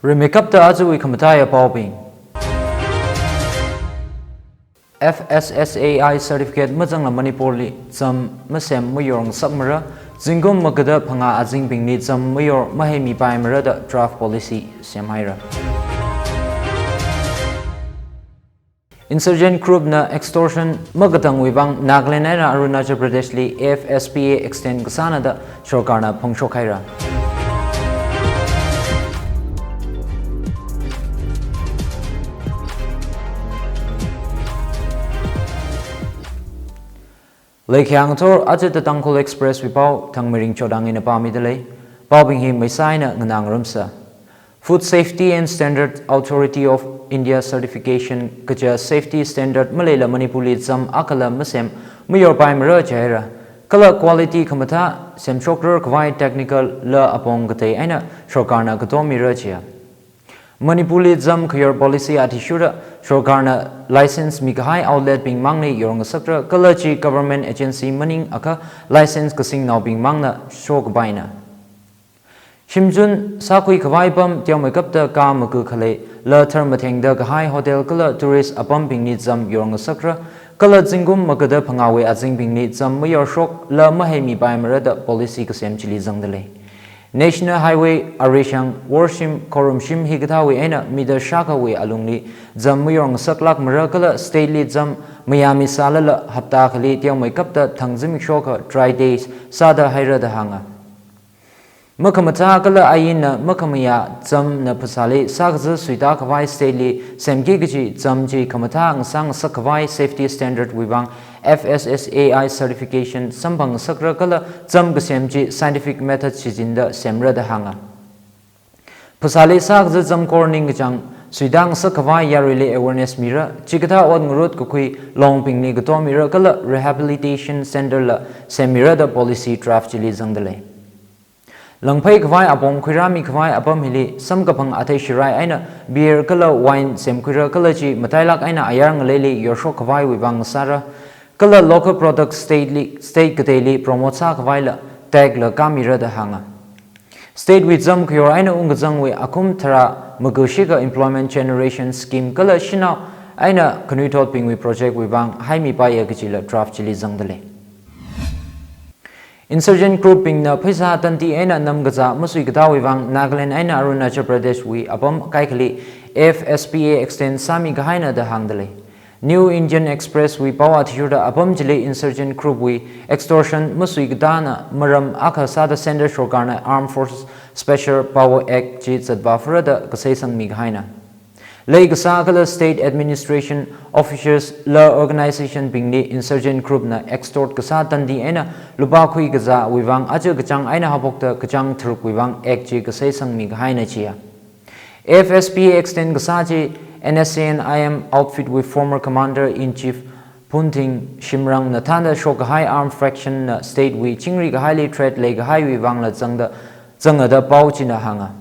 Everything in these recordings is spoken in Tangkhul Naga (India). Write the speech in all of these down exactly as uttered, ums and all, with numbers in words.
Rimeikapta ajawui khamataiya paobing. F S S A I certificate mazangla Manipurli zam masem mayor ngasakmara, zingkum magada phangā azingbingli zam mayor maheimipaimara da draft policy semhaira. Insurgent group na extortion makatangwui vang Nagaland eina Arunachal Pradesh li F S P A extend kasāna da sorkarna phongshok haira. Leikhayang thor ajata Tangkhul Express wui pao Thangmeiring Chodang ina pāmida lei. Paobing hi maisai eina nganā ngarumsa. Food Safety and Standard Authority of India certification kaja safety standard maleila Manipurli zam akhala masem mayorpaimara jihaira. Kala quality khamathā semshokrar khavai technical la apong katei eina sorkarna katomira jiya. Manipurli zam kayor policy athishurda sorkarna license mikahai outlet bing mangli yor ngasakra, kala chi government agency maningakha license kasingnaobing mangna shokapaina. Shimjun sākhui khavai pam teomeikapta ka maku khalei la tharmathengda kahai hotel kala tourist apambingli zam yor ngasakra, kala zingkum magada phangāwui azingbingli zam mayorshok la maheimipaimara da policy kasem chili zangda lei. National Highway arishang worshim khorumshim hikathāwui eina mida shākhawui alungli zam mayor ngasaklākmara, kala state li zam mayāmisālala hapta akhali teomeikapta thang zimiksho akha dry days sāda haira da hānga. Makhamathā kala ainna makhamayā zamna phasāli sākaza suita khavai state li semki kaji zam chi khamathā ngasā ngasak khavai safety standard wui vang F S S A I certification samphang ngasakra, kala zam kasem chi scientific method shichinda semra da hānga. Phasāli sākaza zam kor ningkachāng suita ngasak khavai yaruili awareness mira, chikathā ot ngarut kakhui longbingli katomira kala rehabilitation center la semmira da policy draft chili zangda lei. Langphei khavai apong khuirāmi khavai apam hili samkaphang athei shirai eina beer kala wine semkhuira, kala chi matailāk eina ayar ngaleili yorshok khavaiwui vang sāra, kala local product state li, state kateili promote sākhavaila tax la kāmira da hānga. State wui zam kayor eina ungkazangwui akum tharā makushika employment generation scheme kala shanao eina khanuithotbingwui project wui vang haimipaiya kajila draft chili zangda lei. Insurgent group bingna pheisā tandi eina namkazā masui katāwui vang Nagaland eina Arunachal Pradesh wui apam kaikhali F S P A extend sāmi kahaina da hāngda lei. New Indian Express wui pao athishurda apam chili insurgent group wui extortion masui katāna maram akha sāda center sorkarna Armed Forces Special Power Act chi zatvaphara da kasei sangmi kahaina. Lei kasā kala state administration officials la organization bingli insurgent group na extort kasā tandi eina lupā khui kazāwui vang aja kachāng eina haophokta kachāng tharukwui vang act chi kasei sangmi kahaina chiya. F S P A extend kasā chi N S C N I M outfit wui former commander in chief Phunthing Shimrang na thānda shok kahai armed faction na state wui chingri kahaili threat lei kahaiwui vangla zangda zanga da pao china hānga.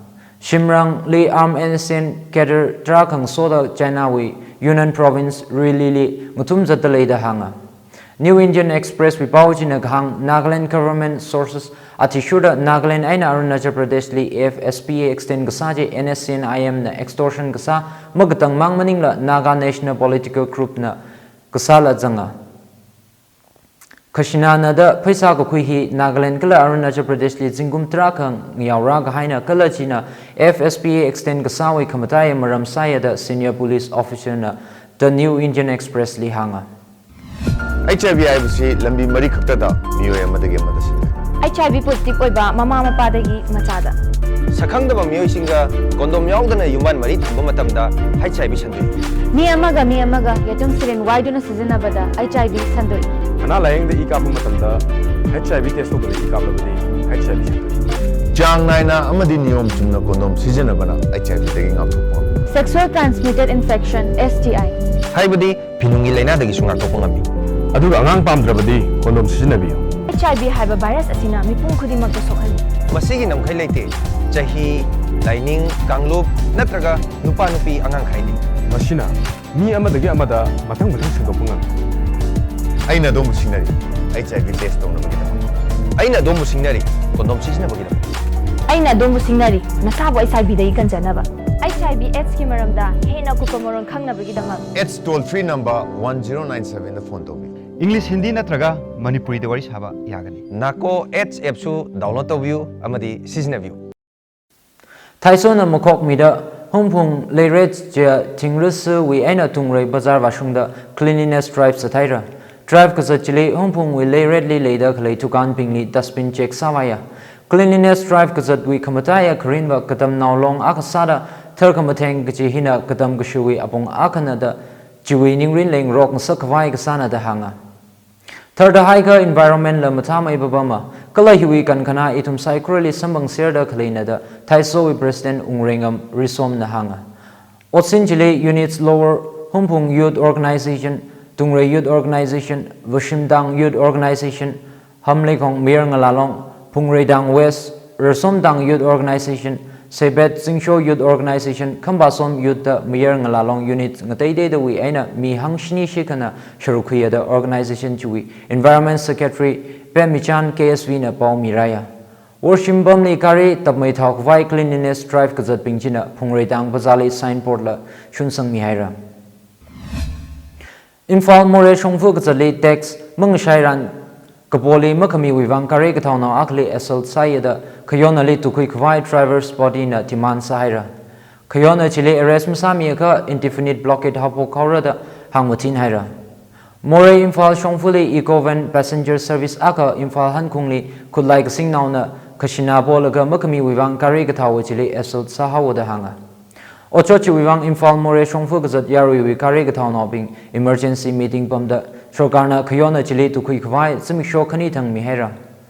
Shimrang li armed N S C N cadre tarākha ngasoda China wui Yunnan province Rili li ngathum zatda lei da hānga. New Indian Express wui pao china kahāng Nagaland government sources athishurda Nagaland eina Arunachal Pradesh li F S P A extend kasā chi N S C N I M na extortion kasā makatang mang maningla Naga National Political Group na kasāla zanga. Khashinana da pheisā kakhui hi Nagaland kala Arunachal Pradesh li zingkum tarākha ngayaora kahaina kala china F S P A extend kasāwui khamataiya maram sāya da senior police officer na The New Indian Express li hānga. H I V ꯍꯥꯏꯕꯁꯤ ꯂꯝꯕꯤ ꯃꯔꯤ ꯈꯛꯇꯗ ꯃꯤꯑꯣꯏ ꯑꯃꯗꯒꯤ ꯑꯃꯗ ꯁꯟꯗꯣꯛꯏ꯫ H I V positive ꯑꯣꯏꯕ ꯃꯃꯥ ꯃꯄꯥꯗꯒꯤ ꯃꯆꯥꯗ꯫ ꯁꯛꯈꯪꯗꯕ ꯃꯤꯑꯣꯏꯁꯤꯡꯒ condom ꯌꯥꯎꯗꯅ ꯌꯨꯝꯕꯥꯟ ꯃꯔꯤ ꯊꯝꯕ ꯃꯇꯝꯗ H I V ꯁꯟꯗꯣꯛꯏ꯫ ꯃꯤ ꯑꯃꯒ ꯃꯤ ꯑꯃꯒ ꯌꯦꯇꯨꯝ syringe ꯋꯥꯏꯗꯨꯅ ꯁꯤꯖꯤꯟꯅꯕꯗ H I V ꯁꯟꯗꯣꯛꯏ꯫ ꯑꯅꯥ ꯂꯥꯌꯦꯡꯗ ꯏ ꯀꯥꯞꯄ ꯃꯇꯝꯗ H I V test ꯇꯧꯕꯗ ꯏ ꯀꯥꯞꯂꯕꯗꯤ H I V ꯁꯟꯗꯣꯛꯏ꯫ ꯆꯥꯡ ꯅꯥꯏꯅ ꯑꯃꯗꯤ ꯅꯤꯌꯣꯝ ꯆꯨꯝꯅ condom ꯁꯤꯖꯤꯟꯅꯕꯅ H I V ꯗꯒꯤ ꯉꯥꯛꯊꯣꯛꯄ ꯉꯝꯃꯤ꯫ Sexual transmitted infection, S T I꯫ ꯍꯥꯏꯕꯗꯤ ꯐꯤꯅꯨꯡꯒꯤ ꯂꯥꯏꯅꯥꯗꯒꯤꯁꯨ ꯉꯥꯛꯊꯣꯛꯄ ꯉꯝꯃꯤ꯫ ꯑꯗꯨꯒ ꯑꯉꯥꯡ ꯄꯥꯝꯗ꯭ꯔꯕꯗꯤ condom ꯁꯤꯖꯤꯟꯅꯕꯤꯌꯨ꯫ H I V ꯍꯥꯏꯕ virus ꯑꯁꯤꯅ ꯃꯤꯄꯨꯝ ꯈꯨꯗꯤꯡꯃꯛꯇ ꯁꯣꯛꯍꯜꯂꯤ꯫ ꯃꯁꯤꯒꯤ ꯉꯝꯈꯩ ꯂꯩꯇꯦ꯫ ꯆꯍꯤ, ꯂꯥꯏꯅꯤꯡ, ꯀꯥꯡꯂꯨꯞ ꯅꯠꯇ꯭ꯔꯒ ꯅꯨꯄꯥ ꯅꯨꯄꯤ ꯑꯉꯥꯡ ꯈꯥꯏꯗꯦ꯫ ꯃꯁꯤꯅ ꯃꯤ ꯑꯃꯗꯒꯤ ꯑꯃꯗ ꯃꯊꯪ ꯃꯊꯪ ꯁꯟꯗꯣꯛꯄ ꯉꯝꯃꯤ꯫ ꯑꯩꯅ ꯑꯗꯣꯝꯕꯨ ꯁꯤꯡꯅꯔꯤ, H I V test ꯇꯧꯅꯕꯒꯤꯗꯃꯛ꯫ ꯑꯩꯅ ꯑꯗꯣꯝꯕꯨ ꯁꯤꯡꯅꯔꯤ, condom ꯁꯤꯖꯤꯟꯅꯕꯒꯤꯗꯃꯛ꯫ ꯑꯩꯅ ꯑꯗꯣꯝꯕꯨ ꯁꯤꯡꯅꯔꯤ, ꯅꯁꯥꯕꯨ H I V ꯗꯒꯤ ꯀꯟꯖꯅꯕ꯫ H I V AIDS ꯀꯤ ꯃꯔꯝꯗ ꯍꯦꯟꯅ ꯑꯀꯨꯞꯄ ꯃꯔꯣꯜ ꯈꯪꯅꯕꯒꯤꯗꯃꯛ H toll free number one zero nine seven ꯗ phone ꯇꯧꯕꯤꯌꯨ꯫ English, Hindi ꯅꯠꯇ꯭ꯔꯒ ꯃꯅꯤꯄꯨꯔꯤꯗ ꯋꯥꯔꯤ ꯁꯥꯕ ꯌꯥꯒꯅꯤ꯫ NACO AIDS app ꯁꯨ download ꯇꯧꯕꯤꯌꯨ ꯑꯃꯗꯤ ꯁꯤꯖꯤꯟꯅꯕꯤꯌꯨ꯫ ꯊꯥꯏꯁꯣꯅ ꯃꯈꯣꯛ ꯃꯤꯗ ꯍꯨꯝꯐꯨꯡ ꯂꯩꯔꯦꯠ ꯆꯦ ꯊꯤꯡꯔꯁꯨ ꯋꯤ ꯑꯩꯅ ꯇꯨꯡꯔꯩ ꯕꯖꯥꯔ ꯋꯥꯁꯨꯡꯗ cleanliness drive ꯆꯠꯊꯥꯏꯔ꯫ Drive ꯀꯆꯠ ꯆꯤꯂꯤ ꯍꯨꯝꯐꯨꯡ ꯋꯤ ꯂꯩꯔꯦꯠꯂꯤ ꯂꯩꯗ ꯈꯂꯩ ꯗꯨꯀꯥꯟ ꯄꯤꯡꯂꯤ dustbin check ꯁꯥꯋꯥꯏꯌ꯫ Cleanliness drive ꯀꯆꯠ ꯋꯤ ꯈꯃꯇꯥꯏꯌ ꯈꯔꯤꯟꯕ ꯀꯗꯝ ꯅꯥꯎꯂꯣꯡ ꯑꯀꯁꯥꯗ ꯊꯔ ꯈꯃꯊꯦꯡ ꯀꯆꯤ ꯍꯤꯅ ꯀꯗꯝ ꯀꯁꯨ ꯋꯤ ꯑꯄꯨꯡ ꯑꯈꯟꯅꯗ ꯆꯤꯋꯤ ꯅꯤꯡꯔꯤꯟ ꯂꯦꯡ ꯔꯣꯛ ꯉꯁꯛ ꯈꯋꯥꯏ ꯀꯁꯥꯅꯗ ꯍꯥꯡꯉ꯫ ꯊꯔꯗ ꯍꯥꯏꯒ environment ꯂ ꯃꯊꯥ ꯃꯩ ꯕꯕꯥꯃ, ꯀꯂ ꯍꯤꯋꯤ ꯀꯟꯈꯅꯥ ꯏꯊꯨꯝ ꯁꯥꯏ ꯈꯨꯔꯂꯤ ꯁꯝꯕꯪ ꯁꯦꯔꯗ ꯈꯂꯩꯅꯗ ꯊꯥꯏꯁꯣꯋꯤ president ꯎꯡꯔꯦꯡꯉꯝ ꯔꯤꯁꯣꯝꯅ ꯍꯥꯡꯉ꯫ ꯑꯣꯠꯁꯤꯟ ꯆꯤꯂꯤ units lower ꯍꯨꯝꯐꯨꯡ youth organization, ꯇꯨꯡꯔꯩ youth organization, ꯋꯥꯁꯤꯝꯗꯥꯡ youth organization, ꯍꯝꯂꯩꯈꯣꯡ ꯃꯌꯔ ꯉꯂꯥꯂꯣꯡ, ꯐꯨꯡꯔꯩꯗꯥꯡ West, ꯔꯁꯣꯝꯗꯥꯡ youth organization, ꯁꯦꯕꯦꯠ ꯆꯤꯡꯁꯣ youth organization, ꯈꯝꯕꯥꯁꯣꯝ youth ꯇ ꯃꯌꯔ ꯉꯂꯥꯂꯣꯡ unit ꯉꯇꯩꯗꯩꯗ ꯋꯤ ꯑꯩꯅ ꯃꯤ ꯍꯪ ꯁꯤꯅꯤ ꯁꯤꯈꯅ ꯁꯔꯨꯛ ꯈꯨꯌꯥꯗ organization ꯆꯤꯋꯤ environment secretary ꯄꯦꯝꯃꯤꯆꯥꯟ K S V ꯅ ꯄꯥꯎ ꯃꯤꯔꯥꯏꯌ꯫ ꯋꯥꯔꯁꯤꯝ ꯕꯝꯂꯤ ꯀꯥꯔꯤ ꯇꯞꯃꯩ ꯊꯥꯎ ꯈꯨꯋꯥꯏ cleanliness drive ꯀꯆꯠ ꯄꯤꯡꯆꯤꯅ ꯐꯨꯡꯔꯩꯗꯥꯡ ꯕꯖꯥꯔꯂꯤ signboard ꯂ ꯁꯨꯟꯁꯪ ꯃꯤ ꯍꯥꯏꯔ꯫ ꯏꯝꯐꯥꯜ ꯃꯣꯔꯦ ꯁꯣꯡꯐꯨ ꯀꯆꯠꯂꯤ tax ꯃꯪꯁꯥꯏꯔꯥꯟ ꯀꯄꯣꯂꯤ ꯃꯈꯃꯤ ꯋꯤꯋꯥꯡ ꯀꯥꯔꯦ ꯀꯊꯥꯎꯅꯥꯎ ꯑꯈꯂꯤ assault ꯁꯥꯏꯌꯦꯗ ꯈꯌꯣꯅꯂꯤ ꯇꯨꯈꯨꯏ ꯈꯨꯋꯥꯏ driver's body ꯅ demand ꯁꯥ ꯍꯥꯏꯔ꯫ ꯈꯌꯣꯅ ꯆꯤꯂꯤ arrest ꯃꯁꯥꯃꯤ ꯑꯈ indefinite blockade ꯍꯥꯞꯄꯣꯛ ꯈꯥꯎꯔꯗ ꯍꯥꯡꯃꯊꯤꯟ ꯍꯥꯏꯔ꯫ ꯃꯣꯔꯦ ꯏꯝꯐꯥꯜ ꯁꯣꯡꯐꯨꯂꯤ eco van passenger service ꯑꯈ ꯏꯝꯐꯥꯜ ꯍꯟꯈꯨꯡꯂꯤ ꯈꯨꯠꯂꯥꯏ ꯀꯁꯤꯡꯅꯥꯎꯅ ꯈꯁꯤꯅꯥ ꯄꯣꯜꯂꯒ ꯃꯈꯃꯤ ꯋꯤꯋꯥꯡ ꯀꯥꯔꯦ ꯀꯊꯥꯎ ꯆꯤꯂꯤ assault ꯁꯥ ꯍꯥꯎꯋꯗ ꯍꯥꯡꯉ꯫ ꯑꯣꯆꯣꯠ ꯆꯤꯋꯤꯋꯥꯡ ꯏꯝꯐꯥꯜ ꯃꯣꯔꯦ ꯁꯣꯡꯐꯨ ꯀꯆꯠ ꯌꯥꯔꯨꯏꯋꯤ ꯀꯥꯔꯦ ꯀꯊꯥꯎꯅꯥꯎꯕꯤꯡ emergency meeting ꯄꯝꯗ ꯁꯔꯀꯥꯔꯅ ꯈꯌꯣꯅ ꯆꯤꯂꯤ ꯇꯨꯈꯨꯏ ꯈꯨꯋꯥꯏ ꯆꯤꯃꯤꯛꯁꯣ ꯈꯅꯤ ꯊꯪꯃꯤ ꯍꯥꯏꯔ꯫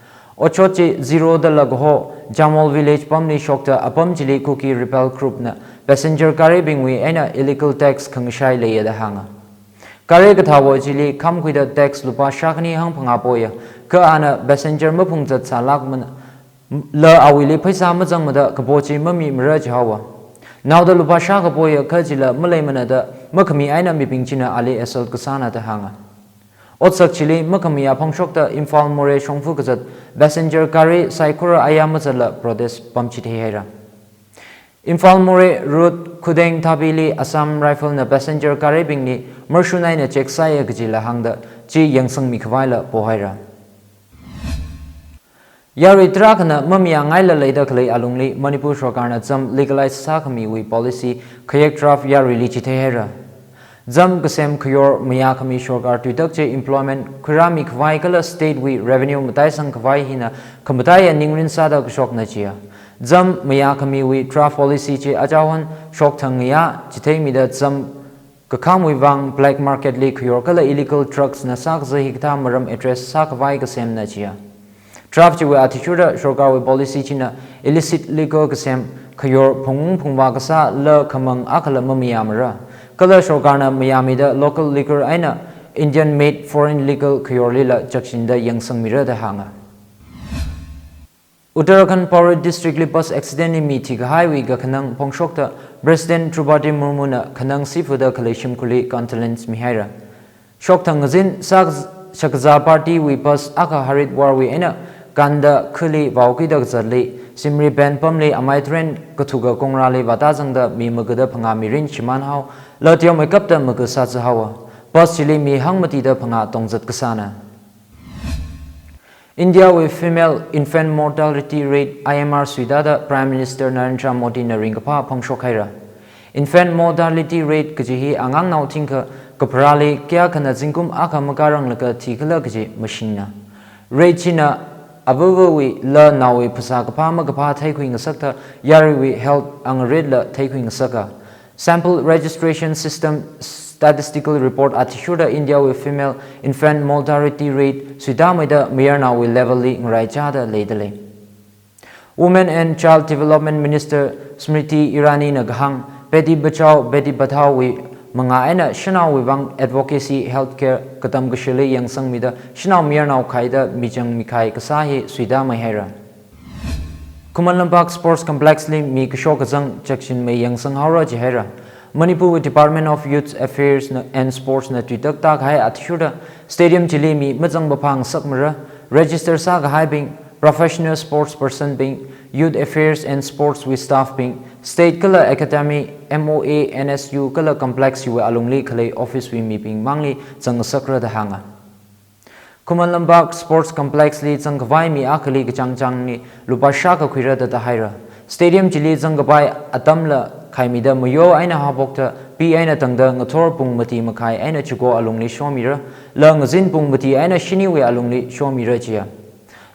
ꯑꯣꯆꯣꯠ ꯆꯤ zero ꯗ ꯂꯒꯍꯣ ꯖꯥꯃꯣꯜ village ꯄꯝꯂꯤ ꯁꯣꯛꯇ ꯑꯄꯝ ꯆꯤꯂꯤ ꯀꯨꯀꯤ rebel group ꯅ passenger ꯀꯥꯔꯦꯕꯤꯡꯋꯤ ꯑꯩꯅ illegal tax ꯈꯪꯁꯥꯏ ꯂꯩꯌꯦꯗ ꯍꯥꯡꯉ꯫ ꯀꯥꯔꯦ ꯀꯊꯥꯎ ꯆꯤꯂꯤ ꯈꯝꯈꯨꯏꯗ tax ꯂꯨꯄꯥ ꯁꯥꯈꯅꯤ ꯍꯪ ꯐꯪꯉꯥ ꯄꯣꯌ ꯀ ꯑꯅ passenger ꯃꯐꯨꯡ ꯆꯠ ꯁꯥ ꯂꯥꯛꯃꯅ ꯂ ꯑꯋꯤꯂꯤ ꯄꯩꯁꯥ ꯃꯆꯪ ꯃꯗ ꯀꯕꯣꯆꯤ ꯃꯃꯤ ꯃꯔ ꯆꯤꯍꯥꯎꯋ꯫ ꯅꯥꯎꯗ ꯂꯨꯄꯥ ꯁꯥ ꯀꯕꯣꯌ ꯈ ꯆꯤꯂ ꯃꯂꯩ ꯃꯅꯗ ꯃꯈꯃꯤ ꯑꯩꯅ ꯃꯤꯄꯤꯡ ꯆꯤꯅ ꯑꯂꯤ assault ꯀꯁꯥꯅ ꯇ ꯍꯥꯡꯉ꯫ ꯑꯣꯠꯁꯛ ꯆꯤꯂꯤ ꯃꯈꯃꯤ ꯑꯐꯪ ꯁꯣꯛꯇ ꯏꯝꯐꯥꯜ ꯃꯣꯔꯦ ꯁꯣꯡꯐꯨ ꯀꯆꯠ passenger ꯀꯥꯔꯤ ꯁꯥꯏꯈꯨꯔ ꯑꯌꯥ ꯃꯆꯠꯂ protest ꯄꯝꯆꯤꯊꯦ ꯍꯥꯏꯔ꯫ ꯏꯝꯐꯥꯜ ꯃꯣꯔꯦ route ꯈꯨꯗꯦꯡ ꯊꯥꯕꯤꯂꯤ Assam Rifle ꯅ passenger ꯀꯥꯔꯦꯕꯤꯡꯂꯤ ꯃꯔꯁꯨ ꯅꯥꯏꯅ check ꯁꯥꯏꯌ ꯀꯖꯤꯂ ꯍꯥꯡꯗ ꯆꯤ ꯌꯦꯡꯁꯪꯃꯤ ꯈꯋꯥꯏꯂ ꯄꯣ ꯍꯥꯏꯔ꯫ ꯌꯥꯔꯨꯏ ꯇꯔꯥ ꯈꯅ ꯃꯃꯤꯌꯥ ꯉꯥꯏꯂ ꯂꯩꯗ ꯈꯂꯩ ꯑꯂꯨꯡꯂꯤ ꯃꯅꯤꯄꯨꯔ ꯁꯔꯀꯥꯔꯅ ꯖꯝ legalize ꯁꯥꯈꯃꯤꯋꯤ policy ꯈꯌꯦꯛ draft ꯌꯥꯔꯨꯏꯂꯤ ꯆꯤꯊꯩ ꯍꯥꯏꯔ꯫ ꯖꯝ ꯀꯁꯦꯝ ꯈꯌꯣꯔ ꯃꯌꯥ ꯈꯃꯤ ꯁꯔꯀꯥꯔ ꯇꯨꯏꯇꯛ ꯆꯦ employment ꯈꯨꯔꯥꯃꯤ ꯈꯋꯥꯏ ꯀꯂ state ꯋꯤ revenue ꯃꯇꯥꯏ ꯁꯪ ꯈꯋꯥꯏ ꯍꯤꯅ ꯈꯃꯇꯥꯏ ꯅꯤꯡꯔꯤꯟ ꯁꯥꯗ ꯀꯁꯣꯛꯅ ꯆꯤꯌ꯫ ꯖꯝ ꯃꯌꯥ ꯈꯃꯤꯋꯤ draft policy ꯆꯦ ꯑꯆꯥꯎꯍꯟ ꯁꯣꯛ ꯊꯪ ꯌꯥ ꯆꯤꯊꯩꯃꯤꯗ ꯖꯝ ꯀꯈꯥꯝ ꯋꯤꯋꯥꯡ black market ꯂꯤ ꯈꯌꯣꯔ ꯀꯂ illegal drugs ꯅ ꯁꯥꯛ ꯖꯍꯤ ꯀꯊꯥ ꯃꯔꯝ address ꯁꯥ ꯈꯋꯥꯏ ꯀꯁꯦꯝꯅ ꯆꯤꯌ꯫ Draft ꯆꯤꯋꯤ ꯑꯊꯤꯆꯨꯔ ꯁꯔꯀꯥꯔ ꯋꯤ policy ꯆꯤꯅ illicit liquor ꯀꯁꯦꯝ ꯈꯌꯣꯔ ꯐꯨꯡ ꯐꯨꯡꯕꯥ ꯀꯁꯥ ꯂ ꯈꯃꯪ ꯑꯈꯂ ꯃꯃꯤꯌꯥ ꯃꯔ꯫ ꯀꯂ ꯁꯔꯀꯥꯔꯅ ꯃꯌꯥꯃꯤꯗ local liquor ꯑꯩꯅ Indian made foreign liquor ꯈꯌꯣꯔ ꯂꯤꯂ ꯆꯛꯁꯤꯟꯗ ꯌꯦꯡꯁꯪꯃꯤꯔꯗ ꯍꯥꯡꯉ꯫ Uttarakhand Pauri district ꯂꯤ bus accident ꯅꯤ ꯃꯤ ꯊꯤꯒ ꯍꯥꯏꯋꯤ ꯒ ꯈꯅꯪ ꯐꯣꯡꯁꯣꯛꯇ President Droupadi Murmu ꯅ ꯈꯅꯪ ꯁꯤꯐꯨꯗ ꯈꯂꯩ ꯁꯤꯝꯈꯨꯂꯤ condolence ꯃꯤ ꯍꯥꯏꯔ꯫ ꯁꯣꯛꯊꯪ ꯉꯖꯤꯟ ꯁꯥꯛ ꯁꯀꯖꯥ party ꯋꯤ bus ꯑꯀ Haridwar ꯋꯤ ꯑꯩꯅ ꯀꯥꯟꯗ ꯈꯨꯂꯤ ꯋꯥꯎꯀꯤꯗ ꯆꯠꯂꯤ, ꯁꯤꯝꯔꯤ ꯕꯦꯟ ꯄꯝꯂꯤ ꯑꯃꯥꯏ ꯇ꯭ꯔꯦꯟ ꯀꯊꯨꯒ ꯀꯣꯡꯔꯥꯂꯤ ꯋꯥꯇꯥꯖꯪꯗ ꯃꯤ ꯃꯒꯗ ꯐꯪꯉꯥ ꯃꯤꯔꯤꯟ ꯁꯤꯃꯥꯟ ꯍꯥꯎ ꯂꯇꯤꯌꯣ ꯃꯩꯀꯞꯇ ꯃꯒ ꯁꯥꯠꯆ ꯍꯥꯎꯋ꯫ Bus ꯆꯤꯂꯤ ꯃꯤ ꯍꯪ ꯃꯇꯤꯗ ꯐꯪꯉꯥ ꯇꯣꯡꯖꯠ ꯀꯁꯥꯅ꯫ India ꯋꯤ female infant mortality rate I M R ꯁꯨꯏꯗꯥꯗ Prime Minister Narendra Modi ꯅ ꯔꯤꯡꯀꯐꯥ ꯐꯪꯁꯣꯛ ꯍꯥꯏꯔ꯫ Infant mortality rate ꯀꯖꯤ ꯍꯤ ꯑꯉꯥꯡ ꯅꯥꯎ ꯊꯤꯡꯈ ꯀꯄꯔꯥꯂꯤ ꯀꯌꯥ ꯈꯅ ꯖꯤꯡꯀꯨꯝ ꯑꯈ ꯃꯀꯥꯔꯪꯂꯒ ꯊꯤꯈꯂ ꯀꯖꯤ ꯃꯁꯤꯡꯅ꯫ Rate ꯁꯤꯅ ꯑꯕꯨꯕꯨꯋꯤ ꯂ ꯅꯥꯎꯋꯤ ꯐꯁꯥ ꯀꯐꯥ ꯃꯀꯐꯥ ꯊꯩꯈꯨꯏ ꯉꯁꯛꯇ ꯌꯥꯔꯤꯋꯤ health ꯑꯉꯔꯦꯠꯂ ꯊꯩꯈꯨꯏ ꯉꯁꯛꯀ꯫ Sample registration system statistical report ꯑꯊꯤꯁꯨꯔꯗ India ꯋꯤ female infant mortality rate ꯁꯨꯏꯗꯥꯃꯩꯗ ꯃꯌꯔꯅꯥꯎꯋꯤ level ꯂꯤ ꯉꯔꯥꯏ ꯆꯥꯗ ꯂꯩꯗ ꯂꯩ꯫ Women and Child Development Minister Smriti Irani ꯅ ꯒꯍꯥꯡ Beti Bachao Beti Padhao ꯋꯤ ꯃꯉꯥ ꯑꯩꯅ ꯁꯅꯥꯎ ꯋꯤꯋꯥꯡ advocacy healthcare ꯀꯇꯝ ꯀꯁꯤꯂꯤ ꯌꯦꯡꯁꯪꯃꯤꯗ ꯁꯅꯥꯎ ꯃꯌꯔꯅꯥꯎ ꯈꯥꯏꯗ ꯃꯤꯆꯪ ꯃꯤꯈꯥꯏ ꯀꯁꯥ ꯍꯤ ꯁꯨꯏꯗꯥꯃꯩ ꯍꯥꯏꯔ꯫ ꯈꯨꯃꯟ ꯂꯝꯄꯥꯛ Sports Complex ꯂꯤ ꯃꯤ ꯀꯁꯣꯛ ꯀꯖꯪ ꯆꯦꯛꯁꯤꯟꯃꯩ ꯌꯦꯡꯁꯪ ꯍꯥꯎꯔ ꯖꯤ ꯍꯥꯏꯔ꯫ Manipur Department of Youth Affairs ꯅ and Sports ꯅ ꯇꯨꯏꯇꯛ ꯇꯥꯛ ꯍꯥꯏ ꯑꯊꯤꯁꯨꯔꯗ stadium ꯆꯤꯂꯤ ꯃꯤ ꯃꯆꯪꯕ ꯐꯥꯡ ꯁꯛꯃꯔ register ꯁꯥꯒ ꯍꯥꯏꯕꯤꯡ professional sports person being Youth Affairs and Sports wui staff bing, state kala academy, M O A, N S U kala complex hiwui alungli khalei office wui mibing mangli zangngasakra da hānga. Khuman Lampak Sports Complex li zangkhavai mi akhali kachāng chāngli lupā shākha khuira da da haira. Stadium chili zangkapai atamla khaimida mayo eina haophokta pi eina tangda ngathor pung mati makhai eina chiko alungli shomira, la ngazin pung mati eina shiniwui alungli shomira jiya.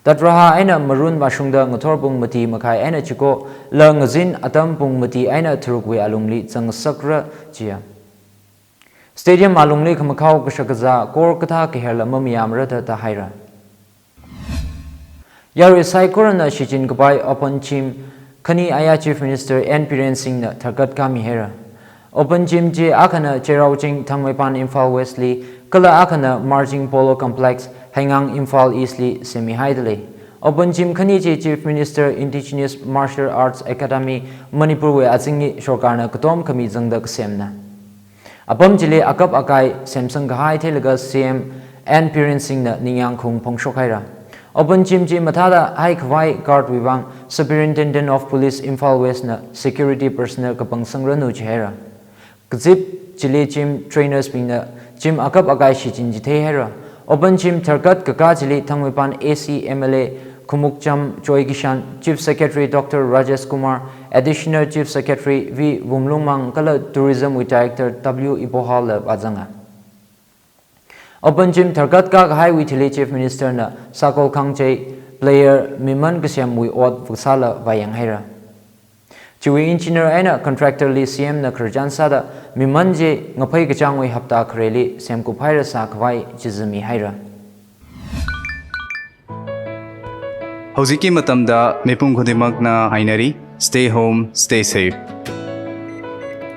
Tatraha eina marun vāshungda ngathor pung mati makhai eina chiko, la ngazin atam pung mati eina tharukwui alungli zangngasakra jiya. Stadium alungli khamakhao kashakazā kor kathā kaherla mamayāmara da da haira. Yarui saikorana shichinkapai open gym khani aya Chief Minister N Biren Singh na tharkat khami haira. Open gym chi akhana Cheiraoching Thangmeipan Imphal West li, kala akhana Marjing Polo Complex Heingang Imphal East li semmihaida lei. Open gym khani chi Chief Minister Indigenous Martial Arts Academy Manipur wui azingli sorkarna katom khami zangda kasemna. Apam chili akap akai semsang kahai theilaga C M N Biren Singh na ningyāng khaung phongshok haira. Open gym chi mathāda haikhavai guard wui vang Superintendent of Police Imphal West na security personnel kapangsangranu jihaira. Kazip chili gym trainers bingna gym akap akai shichin chithei haira. Open gym tharkat kakā chili Thangmeipan A C M L A Khumukcham Joy Kishan, Chief Secretary Doctor Rajesh Kumar, Additional Chief Secretary V Vumlungmang kala Tourism wui Director W Ibohal la vāzanga. Open gym tharkat kakahaiwui thili Chief Minister na sakol khangachei player miman kasemwui ot vāsāla vāyang haira. Chiwui engineer eina contractor li C M na khararchan sāda miman chi ngaphei kachāngwui hapta khareli semkup haira sākhavai chizami haira. Hꯧjikki matamda mipum khudingmakna hainari, "Stay home, stay safe."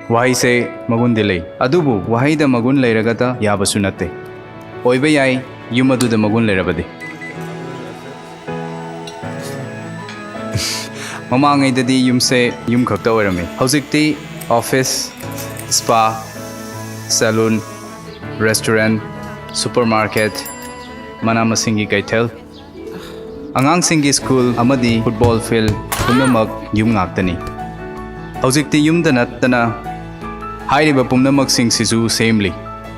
Wahaise magundi lei. Adubu wahaida magun leiragada yabasu natte. Oiba yai, yum aduda magun leirabadi. Mamangaidadi yumse yum khakta oirame. Hojikti office, spa, salon, restaurant, supermarket, mana masinggi kaithel, angangsinggi school amadi football field pumnamak yum ngaktani. Hojikti yumda nattana hairiba pumnamaksing sisu semli.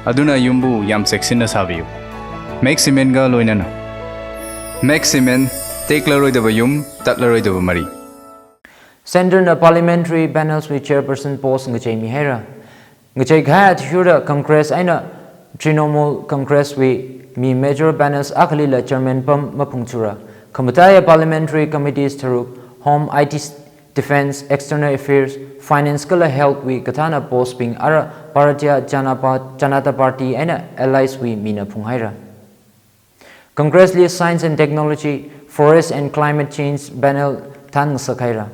Aduna yumbu yam cheksinna sabiyu. Max Cement ga loinana. Max Cement, teklaroidaba yum, tatlaroidaba mari. Centre na Parliamentary Panels wui Chairperson post ngacheimi haira. Ngachei kahai athishurda Congress eina Trinamool Congress wui mi major panels akhalila chairman pam maphungchura. Khamataiya Parliamentary Committees tharuk, Home, I T, Defence, External Affairs, Finance kala Health wui kathāna post bing ara Bharatiya Janapa-, Janata Party eina allies wui mina phunghaira. Congress li Science and Technology, Forest and Climate Change panel than ngasakhaira.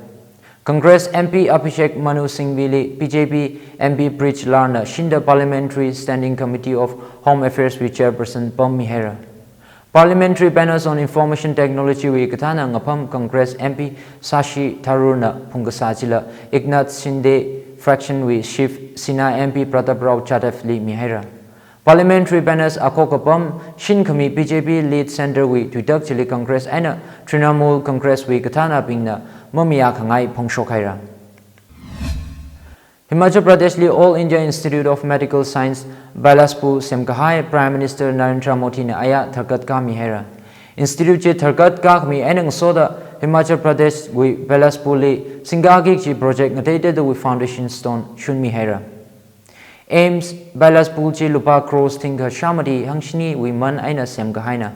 Congress M P Abhishek Manu Singhvi li B J P M P Brij Lalna shinda Parliamentary Standing Committee of Home Affairs wui chairperson pammihaira. Parliamentary Panels on Information Technology wui kathāna ngapham Congress M P Shashi Tharoorna phungkasā chila Eknath Shinde faction wui chief Shiv Sena M P Prataprao Jadhav li mihaira. Parliamentary Panels akhok kapam shinkhami B J P led Centre wui tuitak chili Congress eina Trinamool Congress wui kathānabingna mamayākhangai phongshok haira. Himachal Pradesh li All India Institute of Medical Science, Bilaspur semkahai Prime Minister Narendra Modi na aya tharkat khami haira. Institute chi tharkat kakhami eina ngasoda Himachal Pradesh wui Bilaspur li singkakik chi project ngateiteida wui foundation stone shunmi haira. AIIMS Bilaspur chi lupā crores thingkha shāmati hangshiniwui man eina semkahaina.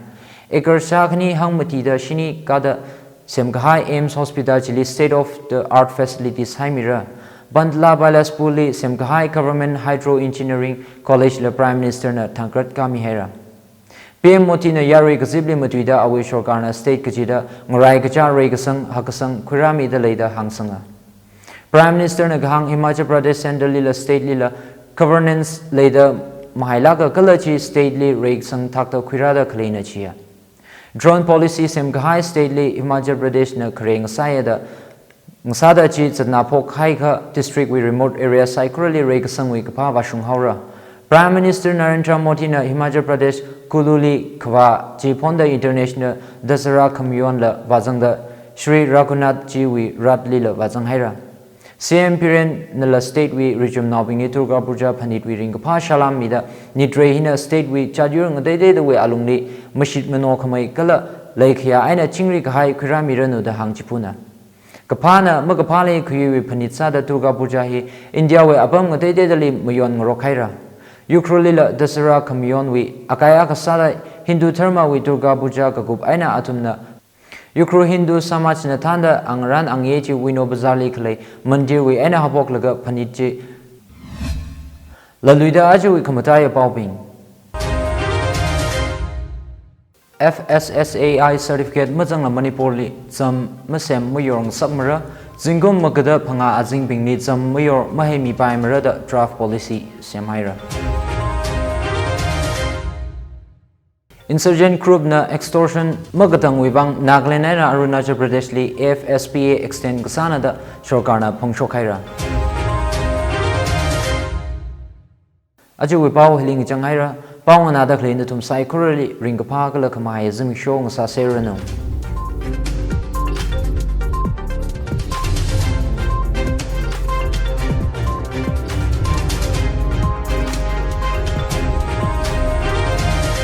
Acre shākhani hangmatida shini kada semkahai AIIMS Hospital chili state of the art facilities haimira. Bandla Bilaspur li semkahai Government Hydro Engineering College la Prime Minister na thangkrat khami haira. P M Modi na yarui kazipli matuida awui sorkarna state kachida ngarai kachā reikasang hakkasang khuirāmida leida hāngsanga. Prime Minister na kahāng Himachal Pradesh Centre lila state lila governance leida mahailāka kala chi state li reikasang thakta khuirāda khaleina chiya. Drone policy semkahai state li Himachal Pradesh na khare ngasāya da, ngasāda chi zatna phokhaikha district wui remote area saikorali reikasangwui kaphā vāshung haora. Prime Minister Narendra Modi na Himachal Pradesh Kullu li khavā chi phonda International Dussehra khamayonla vāzangda Shri Raghunath chiwui ratlila vāzang haira. C M Biren nala state wui richumnaobingli Durga Puja phanitwui ringkaphā salām mida, nitrei hina state wui chatyur ngateiteidawui alungli mashit mano khamei kala leikhayā eina chingri kahai khuirāmiranu da hāngchiphuna. Kaphāna makaphāli khuiwui phanit sāda Durga Puja hi India wui apam ngateiteidali mayon ngarok haira. Ukhrul lila Dasara khamayonwui akai akha sāda Hindu dharma wui Durga Puja kakup eina athumna Ukhrul Hindu Samaj na thānda angarān angayei chi Wino Bazar li khalei mandir wui eina haophoklaga phanit chi. Laluida ajawui khamataiya paobing. F S S A I certificate mazangla Manipur li zam masem mayor ngasakmara, zingkum magada phangā azingbingli zam mayor maheimipaimara da draft policy semhaira. Insurgent group na extortion makatangwui vang Nagaland eina Arunachal Pradesh li A F S P A extend kasāna da sorkarna phongshok haira. Ajawui pao hili ngachang haira. Pao nganāda khalei nathum saikorali ringkaphā kala khamahai zimiksho ngasāseranu.